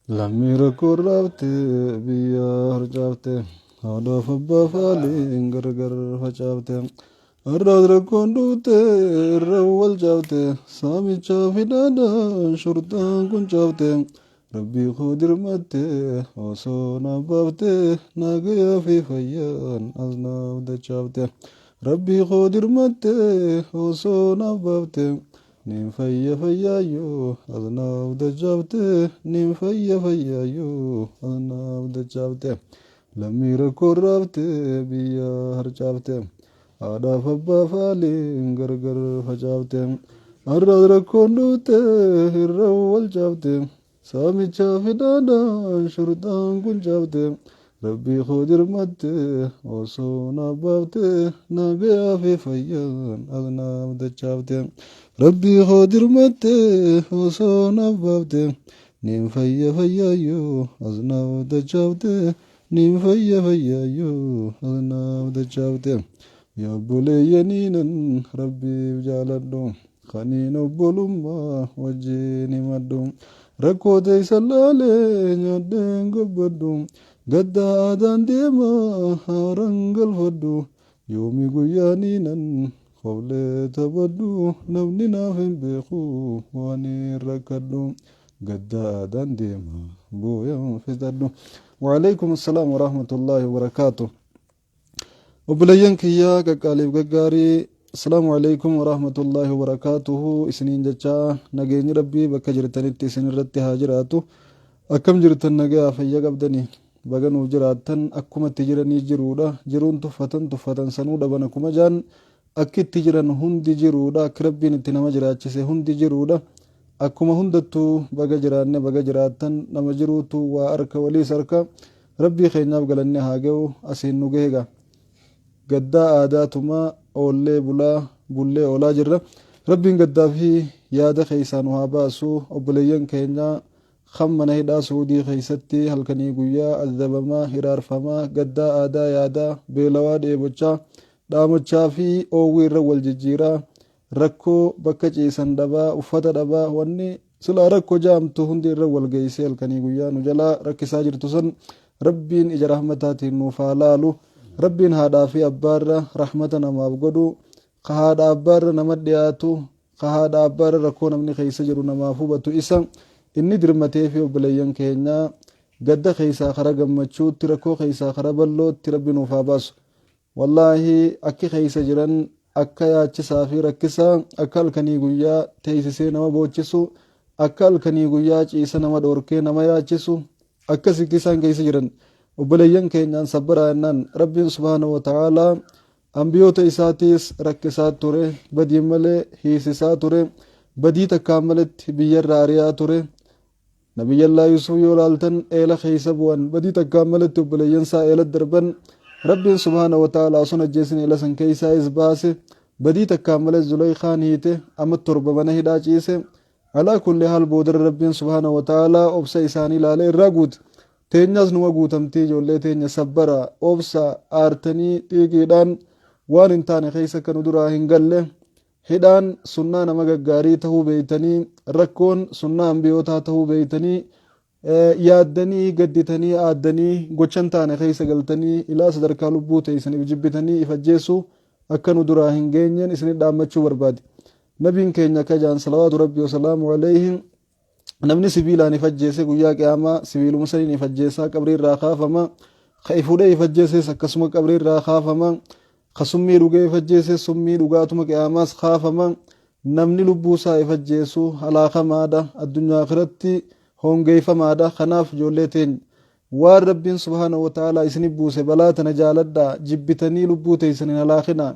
Lammii rakkoo raabte biyya harcaafte, haadhaaf abbaa faaliin gargar facaafte. Har'aas rakkoon dhufte irra wal caafte, saamichaa fi dhaadhaan shurxaan kun caafte. Rabbii koo dirmatte osoo naaf baafte, nagayaa fi fayyaan as naaf dachaafte. Rabbii koo dirmatte osoo naaf baafte, nin fayya fayyaayyoo as naaf dachaafte, nin fayya fayyaayyoo as naaf dachaafte. Lammii rakkoo raafte biyya harcaafte, haadhaaf abbaa faaliin gargar facaafte. Har'aas rakkoon dhufte irra wal caafte, saamichaa fi dhaadhaan shurxaan kun caafte. Rabbii koo dirmatte osoo naaf baafte, nagayaa fi fayyaan as naaf dachaafte. Rabbii koo dirmatte osoo naaf baafte, nin fayya fayyaayyoo as naaf dachaafte, nin fayya fayyaayyoo as naaf dachaafte. Yaa obboleeyyaniinan rabbiif jaaladhu, kaniin obbolummaa wajjin himadhu, rakkoo teessa laalee nyaadheen gobbadhu, gadda aadaan deemaa haaraan galfadhu, yoomi guyyaaniinan koflee taphadhu, namni naaf hin beeku waan hin rakkadhu, gadda aadaan deemaa booyan fixadhu. Waalaikum assalaam warahmatullaahi wabarakaatu. Obboleeyyan kiyyaa qaqqaaliif gaggaarii, assalaamu alaikum warahmatullaahi wabarakaatuhu isiniin jechaa, nageenyi rabbii bakka jirtanitti isin irratti haa jiraatu. Akkam jirtan? Nagayaa fayya qabdanii? Baga nuuf jiraattan. Akkuma itti jiranii jiruudha. Jiruun tuffatan tuffatan sanuu dhaban. Akkuma jaan akki itti jiran hundi jiruudha. Akki rabbiin itti nama jiraachise hundi jiruudha. Akkuma hundattuu baga jiraanne, baga jiraattan. Nama jiruutu waa arka, waliis arka. Rabbii keenyaaf galanni haa ga'u, asiin nu gahe. Gaa gaddaa aadaatumaa oollee bulaa bullee oolaa jirra. Rabbiin gaddaa fi yaada keessaa nu haa baasu. Obboleeyyan keenya kan mana hidhaa Suudii keessatti halkanii guyyaa azabamaa, hiraarfamaa, gaddaa aadaa yaadaa, beelawaa, dheebochaa, dhaamochaa fi oowwii irra wal jijjiiraa, rakkoo bakka ciisan dhabaa, uffata dhabaa, wanni silaa rakkoo jaamtu hundi irra wal geessee halkanii guyyaa nu jalaa rakkisaa jirtu san rabbiin ija rahmataatiin nuuf haa laalu. Rabbiin haadhaa fi abbaarra rahmata namaaf godhu, ka haadha abbaarra nama dhiyaatu, ka haadha abbaarra rakkoo namni keessa jiru namaaf hubatu, isa inni dirmatee fi obboleeyyan keenyaa gadda keessaa kara gammachuutti, rakkoo keessaa kara bal'ootti rabbi nuuf haa baasu. Wallaahi akki keessa jiran akka yaachisaa fi rakkisaa, akka halkanii guyyaa teessisee nama boochisu, akka halkanii guyyaa ciisa nama dhoorkee nama yaachisu akkasitti isaan keessa jiran. Obboleeyyan keenyaan sabbaraa jennaan. Rabbiin subhaanahu wa ta'aalaa ambiyoota isaatiis rakkisaa ture, badii malee hiisisaa ture, badii takkaan maletti biyyarraa ari'aa ture. Nabiyyallaa Yusuf yoo laaltan, eela keessa bu'an, badii takkaan maletti obboleeyyan isaa eela darban. Rabbiin subhaana wa ta'ala osoo ajjeesin eela san keessaa is baase. Badii takkaan malee Zuleykaan hiite, amma 7 mana hidhaa ciise. Alaa kulli haal, boodara rabbiin subhaana wa ta'ala obsa isaanii ilaalee irraa guute. Teenyaas numa guutamtii. Ijoollee teenya sabbara, obsa. Aartanii xiiqiidhaan waan hin taane keessa akka nu duraa hin galle. Hidhaan sunnaa nama gaggaarii tahuu beeytanii, rakkoon sunnaa ambiyootaa tahuu beeytanii, yaaddanii, gadditanii, aaddanii, gocha hin taane keessa galtanii ilaa sadarkaa lubbuu teessaniif jibbitanii if ajjeessu akka nu duraa hin geenyeen isinit dhaammachuu barbaade. Nabiin keenya akka jaan, salawaatu rabbii wasalaamu alayhi, namni sibiilaan if ajjeese guyyaa qiyaamaa sibiiluma saniin if ajjeesaa qabrii irraa kaafama. Ka if hudhee if ajjeeses akkasuma qabrii irraa kaafama. Ka summii dhugee if ajjeeses summii dhugaatuma qiyaamaas kaafama. Namni lubbuu isaa if ajjeesu halaakamaadha, addunyaa akiratti hongeeffamaadha. Kanaaf ijoollee teenya, waan rabbiin subhaanahu wa ta'aalaa isinif buuse balaa tana jaaladhaa, jibbitanii lubbuu teessan hin halaakinaa.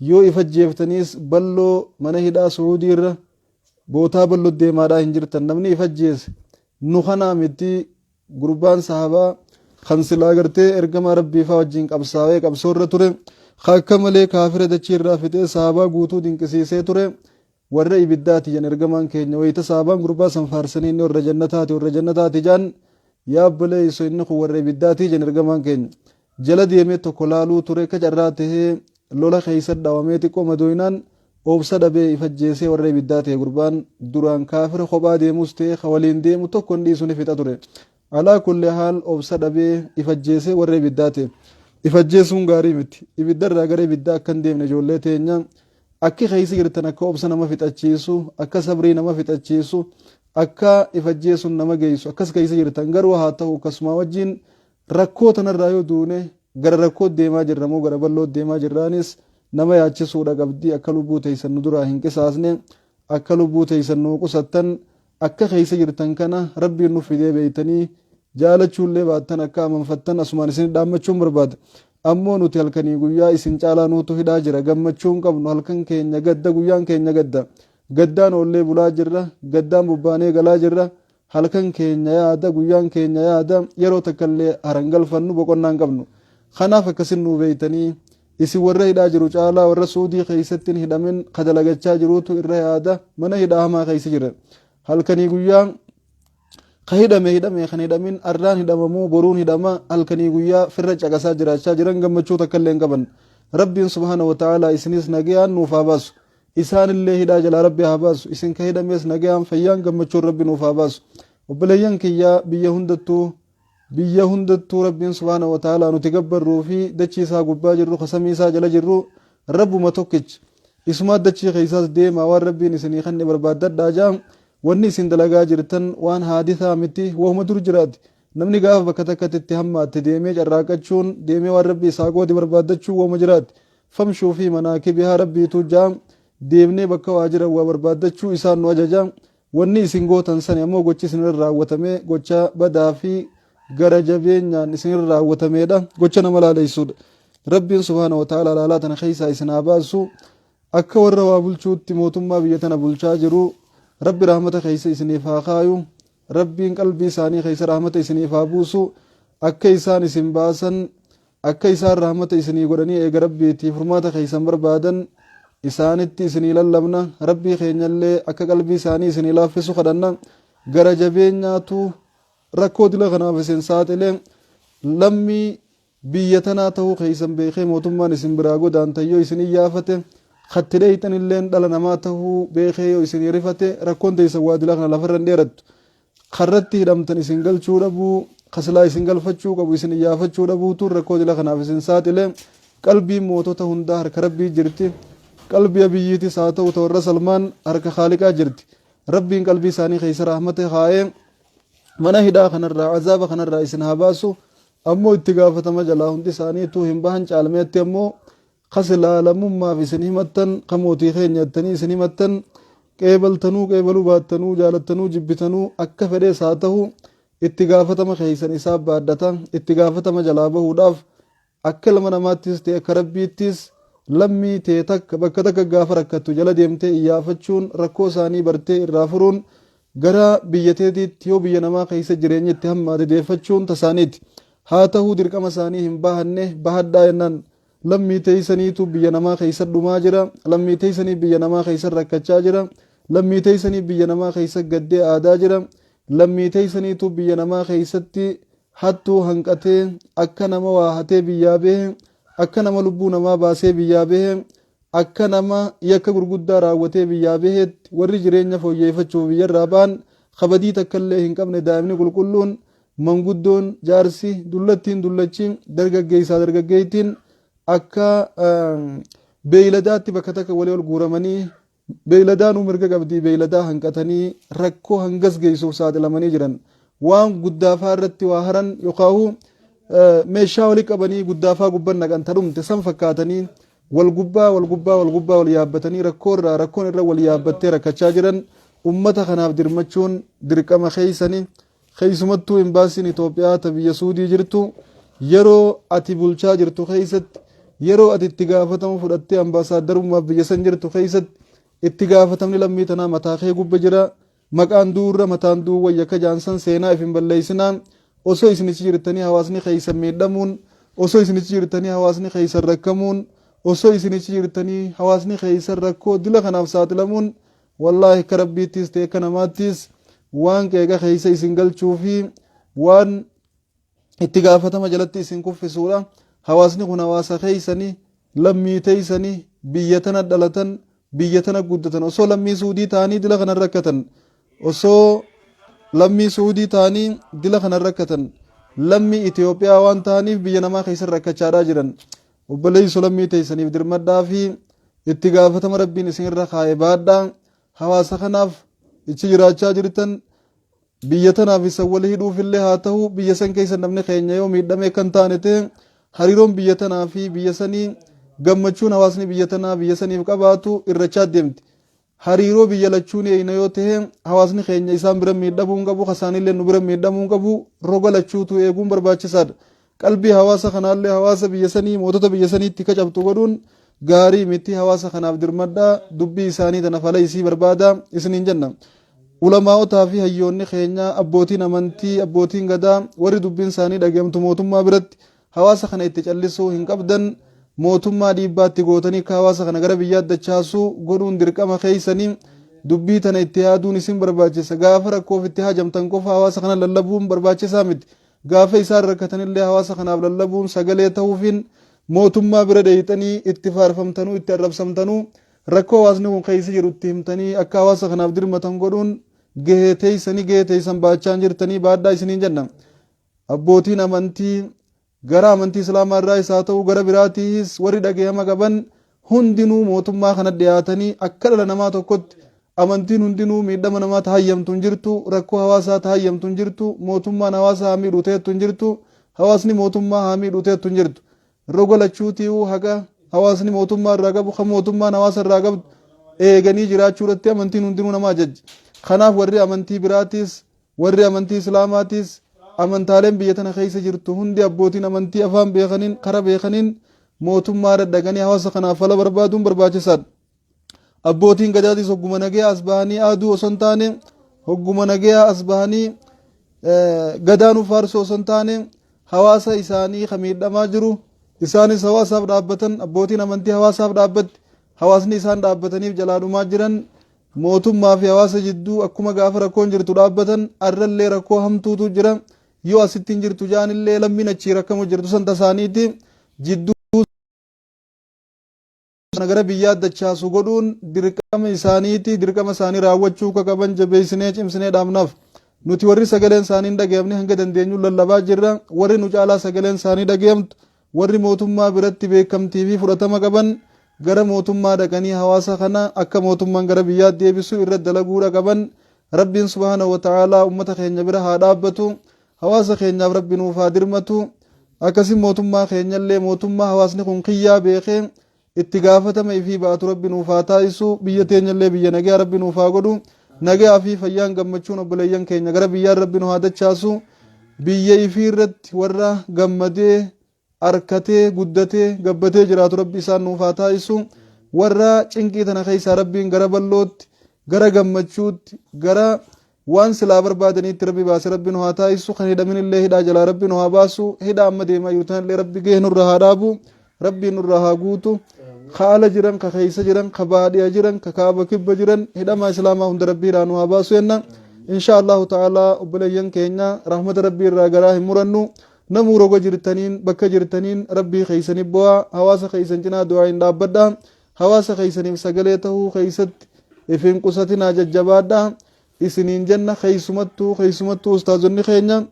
Yoo if ajjeeftaniis balloo mana hidhaa Suudii irra bootaa ballo deemaadhaa hin jirtan. Namni if ajjeese nu kanaa miti. Gurbaan sahabaa kan silaa gartee ergamaa rabbii faa wajjin qabsaa'ee qabsoo irra ture, ka akka malee kaafira dachii irraa fixee sahabaa guutuu dinqisiisee ture, warra ibiddaati jan ergamaan keenya. Wayita sahabaan gurbaa san faarsanii inni warra jannataati, warra jannataati jaan, yaa obboleeyso, inni kun warra ibiddaati jan ergamaan keenya. Jala deemee tokko laaluu ture, ka carraa tahee lola keessa dhawamee xiqqoo madooynaan Obsa dhabee if ajjeesee warra ibiddaa ta'e gurbaan duraan kaafira kophaa deemus ta'e ka waliin deemu tokko hin dhiisu ni fixa ture. Alaa kulli haal obsa dhabee if ajjeesee warra ibiddaa ta'e. If ajjeesuun gaarii miti. Ibiddarraa gara ibiddaa akka hin deemne ijoollee teenya akki keessa jirtan akka obsa nama fixachiisu, akka sabrii nama fixachiisu, akka if ajjeesuun nama geessu akkas keessa jirtan garuu haa ta'u akkasumaa wajjin rakkoo tanarraa yoo duune gara rakkoo deemaa jirra moo gara bal'oo deemaa jirraanis nama yaachisuudha qabdi. Akka lubbuu teessan nu duraa hin qisaasne, akka lubbuu teessan nu qusattan, akka keessa jirtan kana rabbiin nu fidee beeytanii jaalachuullee baattan akka amanfattan asumaan isin dhaammachuun barbaada. Ammoo nuti halkanii guyyaa isin caalaa nuutu hidhaa jira. Gammachuun qabnu, halkan keenya gadda, guyyaan keenya gadda. Gaddaan oollee bulaa jirra, gaddaan bobbaanee galaa jirra. Halkan keenya yaada, guyyaan keenya yaada, yeroo takkallee harangalfannu boqonnaan qabnu. Kanaaf akkasin nuu beeytanii isin warra hidhaa jiru caalaa warra Suudii keessatti hin hidhamin ka dalagachaa jiruutu irra yaada mana hidhaa hamaa keessa jira. Halkanii guyyaa ka hidhame hidhame kan hidhamin arraan hidhamamuu boruun hidhama halkanii guyyaa firra caqasaa jiraachaa jiran gammachuu takka illee hin qaban. Rabbiin subhaana wa ta'aalaa isinis nagayaan nuuf haa baasu. Isaanillee hidhaa jalaa rabbi haa baasu. Isin ka hidhames nagayaan fayyaan gammachuun rabbi nuuf haa baasu. Obboleeyyan kiyyaa biyya hundattuu rabbiin subhaana wa ta'aalaa nuti gabbarruu fi dachii isaa gubbaa jirru ka samii isaa jala jirru rabbuma tokkicha. Isumaa dachii keessaas deemaa waan rabbiin isinii kanne barbaaddadhaa jaa. Wanni isin dalagaa jirtan waan haadisaa miti, wahuma dur jiraati. Namni gaafa bakka takkatti itti hammaatte deemee carraaqachuun, deemee waan rabbi isaa qoodi barbaaddachuun wahuma jiraati. Famshuu fi manaakibihaa rabbiitu jaa. Deemnee bakka waa jiran waa barbaaddachuu isaan nu ajaja. Wanni isin gootan sani ammoo gochi isinirra raawwatame gocha badaa fi gara jabeenyaan isinirra raawwatameedha, gocha nama laaleessuudha. Rabbiin subhaana wa ta'ala laalaa tana keessaa isin haa baasu. Akka warra waa bulchuutti mootummaa biyya tana bulchaa jiru rabbi rahmata keessa isiniif haa kaayu. Rabbiin qalbii isaanii keessa rahmata isiniif haa buusu. Akka isaan isin baasan, akka isaan rahmata isinii godhanii eega rabbiitii furmaata keessan barbaadan isaanitti isinii lallabna. Rabbii keenyallee akka qalbii isaanii isinii laaffisu kadhanna. Gara jabeenyaatu rakkoo dila kanaaf isin saaxile. Lammii biyya tanaa ta'uu keessan beekee mootummaan isin biraa godaantan yoo isin iyyaafate, katti dheeyxan illeen dhala namaa ta'uu beekee yoo isin rifate, rakkoon teessan waa dila kana lafarra hin dheerattu. Karratti hidhamtan isin galchuu dhabuu, kasilaa isin galfachuu qabu isin iyyaafachuu dhabuutu rakkoo dila kanaaf isin saaxile. Qalbiin mootota hundaa harka rabbii jirti. Qalbii Abiyyiitis haa ta'u ta warra Salmaan harka Khaaliqaa jirti. Rabbiin qalbii isaanii keessa rahmata kaa'ee mana hidhaa kanarraa, azaaba kanarraa isin haa baasu. Ammoo itti gaafatama jalaa hundi isaaniituu hin bahan. Caalmeetti ammoo kasilaa lammummaaf isin himattan, ka mootii keenya jettanii isin himattan, qeebaltanuu qeebaluu baattanuu, jaalattanuu jibbitanuu, akka fedhees haa ta'u itti gaafatama keessan isaa baadhata. Itti gaafatama jalaa bahuudhaaf akka ilma namaattis ta'e akka rabbiittis lammii ta'e takka bakka takka gaafa rakkattu jala deemtee iyyaafachuun, rakkoo isaanii bartee irraa furuun, gara biyya teetiitti yoo biyya namaa keessa jireenya itti hammaate deeffachuun tasaaniiti. Haa ta'uu dirqama isaanii hin bahanne. Bahadhaa jennaan lammii teessaniitu biyya namaa keessa dhumaa jira, lammii teessanii biyya namaa keessa rakkachaa jira, lammii teessanii biyya namaa keessa gaddee aadaa jira, lammii teessaniitu biyya namaa keessatti hattuu hanqatee akka nama waa hatee biyyaa bahe, akka nama lubbuu namaa baasee biyyaa bahe, akka nama yakka gurguddaa raawwatee biyyaa baheetti warri jireenya fooyyeeffachuuf biyyarraa ba'an kabadii takka illee hin qabne, daa'imni qulqulluun, manguddoon, jaarsi, dullattiin, dullachi, dargaggeessaa, dargaggeettiin akka beeyladaatti bakka takka walii ol guuramanii, beeyladaanuu mirga qabdii, beeyladaa hanqatanii rakkoo hangas geessuuf saaxilamanii jiran. Waan guddaafaa irratti waa haran yookaan meeshaa walii qabanii guddaafaa gubban naqan tadhumte san fakkaatanii wal gubbaa wal gubbaa wal gubbaa wal yaabbatanii rakkoo irraa rakkoon irra wal yaabbattee rakkachaa jiran. Ummata kanaaf dirmachuun dirqama keessanii. Keessumattuu imbaasiin Itoophiyaa ta biyya Suudii jirtu, yeroo ati bulchaa jirtu keessatti, yeroo ati itti gaafatama fudhattee ambaasaaddarummaaf biyya san jirtu keessatti, itti gaafatamni lammii tanaa mataa kee gubba jira. Maqaan duurra mataan duu wayya ka jaansan seenaa if hin balleessinaa. Osoo isinichi jirtanii hawaasni keessan miidhamuun, osoo isinichi jirtanii hawaasni keessan rakkamuun, osoo isinichi jirtanii hawaasni keessan rakkoo dila kanaaf saaxilamuun, wallaahi akka rabbiittis ta'e akka namaattis waan qeeqa keessa isin galchuu fi waan itti gaafatama jalatti isin kuffisuudha. Hawaasni kun hawaasa keessanii, lammii teessanii biyya tana dhalatan. Biyya tana guddatan osoo lammii Suudii ta'anii dila kana rakkatan, osoo lammii Suudii ta'anii dila kana rakkatan, lammii Itoophiyaa waan ta'aniif biyya namaa keessa rakkachaadhaa jiran. Obboleeyso, lammii teessaniif dirmadhaa fi itti gaafatama Rabbiin isinirra kaa'e baadhaa. Hawaasa kanaaf ichi jiraachaa jirtan, biyya tanaaf isa wal hidhuufillee haa ta'u, biyya san keessa namni keenya yoo miidhamee kan taane ta'e, hariiroon biyya tanaa fi biyya sanii, gammachuun hawaasni biyya tanaa biyya saniif qabaatu irrachaa deemti. Hariiroo biyya lachuun eeyna yoo ta'e, hawaasni keenya isaan bira miidhamuu hin qabu, kasaanillee nu bira miidhamuu hin qabu. Roga lachuutu eeguun barbaachisaadha. Qalbii hawaasa kanaallee, hawaasa biyya sanii, mootota biyya saniitti kacabtu godhuun gaarii miti. Hawaasa kanaaf dirmadhaa, dubbii isaanii tana fala isii barbaada isiniin jenna. Ulamaa'otaa fi hayyoonni keenya, abbootiin amantii, abbootiin gadaa, warri dubbiin isaanii dhageemtu mootummaa biratti, hawaasa kana itti callisuu hin qabdan. Mootummaa dhiibbaatti gootanii akka hawaasa kana gara biyyaa dachaasuu godhuun dirqama keessanii. Dubbii tana itti yaaduun isin barbaachisa. Gaafa rakkoof itti hajamtan qofa hawaasa kana lallabuun barbaachisaa miti. Gaafa isaan rakkatanillee hawaasa kanaaf lallabuun, sagalee ta'uufiin, mootummaa bira dheeyxanii itti faarfamtanuu itti arrabsamtanuu, rakkoo hawaasni kun keessa jiru itti himtanii akka hawaasa kanaaf dirmatan godhuun gahee teessanii, gahee teessan baachaa jirtanii, baadhaa isiniin jenna. Abbootiin amantii gara amantii Islaamaa irraa isaa ta'u gara biraatiis, warri dhagahama qaban hundinuu mootummaa kana dhiyaatanii akka dhala namaa tokkotti, amantiin hundinuu miidhama namaa tahayyamtu hin jirtu, rakkoo hawaasaa tahayyamtu hin jirtu, mootummaan hawaasa haa miidhu ta'ettu hin jirtu, hawaasni mootummaa haa miidhu ta'ettu hin jirtu. Roga lachuutiiwuu haqa hawaasni mootummaa irraa qabu, kan mootummaan hawaasa irraa qabdu eeganii jiraachuu irratti amantiin hundinuu nama ajajji. Kanaaf warri amantii biraatiis, warri amantii Islaamaatiis, amantaaleen biyya tana keessa jirtu hundi, abbootiin amantii afaan beekaniin, kara beekaniin mootummaa daddaqanii hawaasa kanaaf fala barbaaduun barbaachisaadha. Abbootiin gadaatis hogguma nagaya as bahanii aaduu osoo hin taane, hogguma nagaya as bahanii gadaanuu faarsuu osoo hin taane, hawaasa isaanii ka miidhamaa jiru isaanis hawaasaaf dhaabbatan. Abbootiin amantii hawaasaaf dhaabbatti, hawaasni isaan dhaabbataniif jalaa dhumaa jiran. Mootummaa fi hawaasa jidduu akkuma gaafa rakkoon jirtu dhaabbatan, arrallee rakkoo hamtuutu jira. Yoo asitti hin jirtu jaanillee, lammiin achii rakkamu jirtu san tasaaniiti jidduu sana gara biyyaa dachaasu godhuun dirqama isaaniiti. Dirqama isaanii raawwachuu akka qaban jabeessinee cimsinee dhaabnaaf. Nuti warri sagaleen isaanii hin dhagayamne hanga dandeenyu lallabaa jirra. Warri nu caalaa sagaleen isaanii dhagayamtu, warri mootummaa biratti beekamtii fi fudhatama qaban, gara mootummaa dhaqanii hawaasa kana akka mootummaan gara biyyaa deebisu irra dalaguudha qaban. Rabbiin subhaanahu wa ta'aalaa ummata keenya bira haa dhaabbatu. Hawaasa keenyaaf Rabbi nuuf haa dirmatu. Akkasi mootummaa keenyallee mootummaa hawaasni kun kiyyaa beekee itti gaafatama ifii ba'atu Rabbi nuuf haa taasisu. Biyya teenyallee biyya nagayaa Rabbi nuuf haa godhu. Nagayaa fi fayyaan, gammachuun obboleeyyan keenya gara biyyaan Rabbi nu haa dachaasu. Biyya ifii irratti warra gammadee arkatee guddatee gabbatee jiraatu Rabbi isaan nuuf haa taasisu. Warra cinqii tana keessaa Rabbiin gara bal'ootti, gara gammachuutti, gara waan silaa barbaadaniitti Rabbi baase Rabbi nu haa taasisu. Kan hidhamin illee hidhaa jalaa Rabbi nu haa baasu. Hidhaa amma deemaa jiru tanallee Rabbi gahee nurra haa dhaabu, Rabbiin nurra haa guutu. Ka ala jiran, ka keessa jiran, ka baadhiya jiran, ka kaaba kibba jiran, hidhamaa Islaamaa hunda Rabbi hidhaa nu haa baasu jenna. Insha Allahu ta'ala, obboleeyyan keenya, rahmata Rabbii irraa garaa hin murannu. Namuu roga jirtaniin, bakka jirtaniin Rabbii keessanii bu'aa, hawaasa keessan cinaa du'aa hin dhaabbadha. Hawaasa keessaniif sagalee ta'uu keessatti ifin qusatinaa, jajjabaadha isiniin jenna. Keessumattuu ustaazonni keenya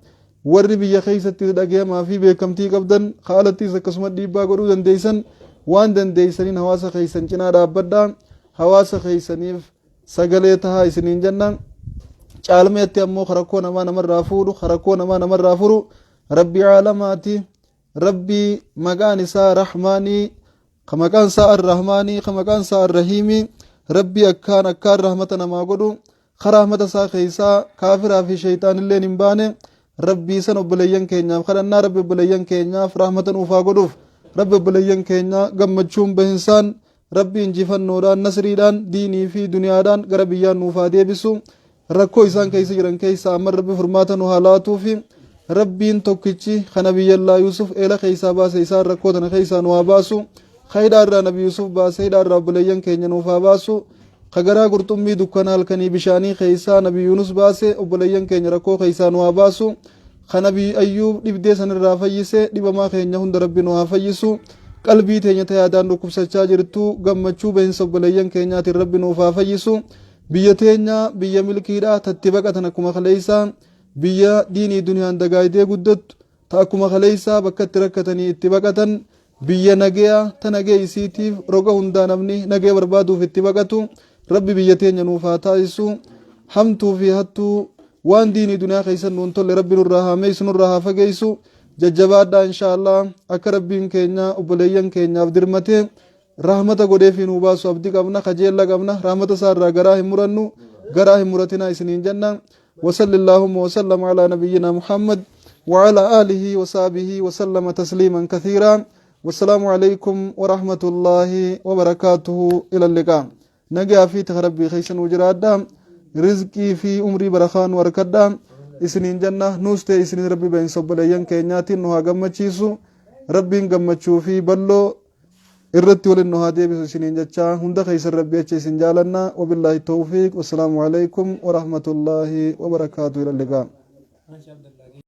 warri biyya keessatti dhagayamaa fi beekamtii qabdan, haalattis akkasuma dhiibbaa godhuu dandeessan, waan dandeessaniin hawaasa keessan cinaa dhaabbadha, hawaasa keessaniif sagalee tahaa isiniin jenna. Caalmeetti ammoo rakkoo namaa namarraa fuudhu, rakkoo namaa namarraa furu Rabbi caalamaati, Rabbii maqaan isaa Rahmaanii, ka maqaan isaa Arrahmaanii, ka maqaan isaa Arrahiimii, Rabbii akkaan akkaan rahmata namaa godhu, ka rahmata isaa keessaa kaafiraa fi shayxaanilleen hin baane, Rabbii san obboleeyyan keenyaaf kadhannaa. Rabbi obboleeyyan keenyaaf rahmata nuufaa godhuuf. Rabbi obboleeyyan keenya gammachuun, bahinsaan, Rabbi injifannoodhaan, nasriidhaan, diinii fi duniyaadhaan gara biyyaan nuufaa deebisu. Rakkoo isaan keessa jiran keessaa amma Rabbi furmaata nu haa laatuu fi Rabbiin tokkichi kan Nabiyyallaa Yusuf eela keessaa baase isaan rakkoo tana keessaa nu haa baasu. Ka hidhaa irraa Nabi Yusuf baase hidhaa irraa obboleeyyan keenya nuuf haa baasu. Ka garaa qurxummii dukkana halkanii bishaanii keessaa Nabi Yunus baase obboleeyyan keenya rakkoo keessaa nu haa baasu. Ka Nabi Ayyuub dhibdee sanirraa fayyise dhibamaa keenya hunda Rabbi nu haa fayyisu. Qalbii teenya ta yaadaan dhukkubsachaa jirtu gammachuu bahinsa obboleeyyan keenyaatiin Rabbi nuuf haa fayyisu. Biyya teenya biyya milkiidha tatti baqatan akkuma kaleessaa, biyya diinii duniyaan dagaagdee guddattu, ta akkuma kaleessaa bakka itti rakkatanii itti baqatan, biyya nageya ta nagee isiitiif roga hundaa namni nagee barbaaduuf itti baqatu Rabbi biyya teenya nuuf haa taasisu. Hamtuu fi hattuu waan diinii duniyaa keessan nuun tolle Rabbi nurraa haa meeysu, nurraa haa fageessu. Jajjabaadhaa, insha Allah akka Rabbiin keenya obboleeyyan keenyaaf dirmatee rahmata godheefii nuu baasu abdii qabna, kajeella qabna. Rahmata isaa irraa garaa hin murannu, garaa hin muratinaa isiniin jenna. وصل اللهم وسلم على نبينا محمد وعلى آله وصحبه وسلم تسليما كثيرا، والسلام عليكم ورحمة الله وبركاته. إلى اللقاء. نجا في تخربي خيسن وجرادا رزقي في عمري برخان وركدا isiniin jenna. Nuus ta'e isiniin Rabbi bahinsa obboleeyyan keenyaatiin nu haa gammachiisu. Rabbiin gammachuu fi balloo irratti waliin nu haa deebisu isiniin jecha, hunda keessan Rabbi jecha isin jaalanna. Wabillaahi tawfiiq, wassalaamu alaikum warahmatullaahi wabarakaatu. Ila liqaa.